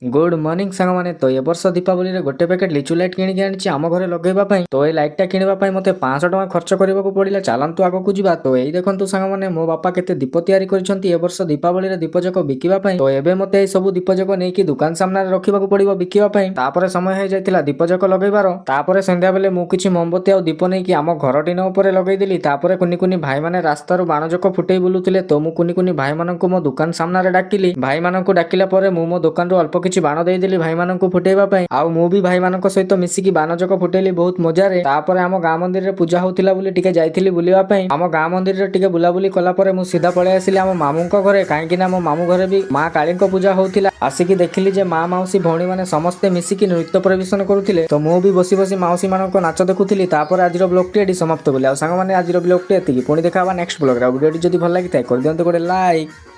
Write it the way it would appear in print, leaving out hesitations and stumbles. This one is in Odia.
ଗୁଡ୍ ମର୍ଣ୍ଣିଂ ସାଙ୍ଗମାନେ। ତ ଏ ବର୍ଷ ଦୀପାବଳିରେ ଗୋଟେ ପ୍ୟାକେଟ୍ ଲିଚୁ ଲାଇଟ୍ କିଣିକି ଆଣିଛି ଆମ ଘରେ ଲଗେଇବା ପାଇଁ। ତ ଏଇ ଲାଇଟ୍ଟା କିଣିବା ପାଇଁ ମୋତେ 500 ଟଙ୍କା ଖର୍ଚ୍ଚ କରିବାକୁ ପଡ଼ିଲା। ଚାଲନ୍ତୁ, ଆଗକୁ ଯିବା। ତ ଏଇ ଦେଖନ୍ତୁ ସାଙ୍ଗମାନେ, ମୋ ବାପା କେତେ ଦୀପ ତିଆରି କରିଛନ୍ତି ଏ ବର୍ଷ ଦୀପାବଳିରେ ଦୀପ ଯାକ ବିକିବା ପାଇଁ। ତ ଏବେ ମୋତେ ଏଇ ସବୁ ଦୀପ ଯାକ ନେଇକି ଦୋକାନ ସାମ୍ନାରେ ରଖିବାକୁ ପଡ଼ିବ ବିକିବା ପାଇଁ। ତାପରେ ସମୟ ହେଇଯାଇଥିଲା ଦୀପ ଯାକ ଲଗେଇବାର। ତାପରେ ସନ୍ଧ୍ୟା ବେଳେ ମୁଁ କିଛି ମୋମବତୀ ଆଉ ଦୀପ ନେଇକି ଆମ ଘର ଟିଣ ଉପରେ ଲଗେଇଦେଲି। ତାପରେ କୁନି କୁନି ଭାଇମାନେ ରାସ୍ତାରୁ ବାଣ ଯାକ ଫୁଟେଇ ବୁଲୁଥିଲେ। ତ ମୁଁ କୁନି କୁନି ଭାଇମାନଙ୍କୁ ମୋ ଦୋକାନ ସାମ୍ନାରେ ଡାକିଲି। ଭାଇମାନଙ୍କୁ ଡାକିଲା ପରେ ମୁଁ ମୋ ଦୋକାନରୁ ଅଳ୍ପ କିଛି ବାଣ ଦେଇଦେଲି ଭାଇମାନଙ୍କୁ ଫୁଟେଇବା ପାଇଁ। ଆଉ ମୁଁ ବି ଭାଇମାନଙ୍କ ସହିତ ମିଶିକି ବାଣ ଯାକ ଫୁଟେଇଲି ବହୁତ ମଜାରେ। ତାପରେ ଆମ ଗାଁ ମନ୍ଦିରରେ ପୂଜା ହଉଥିଲା ବୋଲି ଟିକେ ଯାଇଥିଲି ବୁଲିବା ପାଇଁ। ଆମ ଗାଁ ମନ୍ଦିରରେ ଟିକେ ବୁଲାବୁଲି କଲା ପରେ ମୁଁ ସିଧା ପଳେଇ ଆସିଲି ଆମ ମାମୁଙ୍କ ଘରେ, କାହିଁକି ନା ମୋ ମାମୁଁ ଘରେ ବି ମା କାଳୀଙ୍କ ପୂଜା ହଉଥିଲା। ଆସିକି ଦେଖିଲି ଯେ ମା, ମାଉସୀ, ଭଉଣୀମାନେ ସମସ୍ତେ ମିଶିକି ନୃତ୍ୟ ପରିବେଷଣ କରୁଥିଲେ। ତ ମୁଁ ବି ବସି ବସି ମାଉସୀ ମାନଙ୍କ ନାଚ ଦେଖୁଥିଲି। ତାପରେ ଆଜିର ବ୍ଲଗଟି ଏଠି ସମାପ୍ତ କଲି। ଆଉ ସାଙ୍ଗମାନେ, ଆଜିର ବ୍ଲଗଟି ଏତିକି। ପୁଣି ଦେଖା ହବା ନେକ୍ସଟ ବ୍ଲଗରେ। ଆଉ ଭିଡ଼ିଓଟି ଯଦି ଭଲ ଲାଗିଥାଏ, କରିଦିଅନ୍ତୁ ଗୋଟେ ଲାଇକ୍।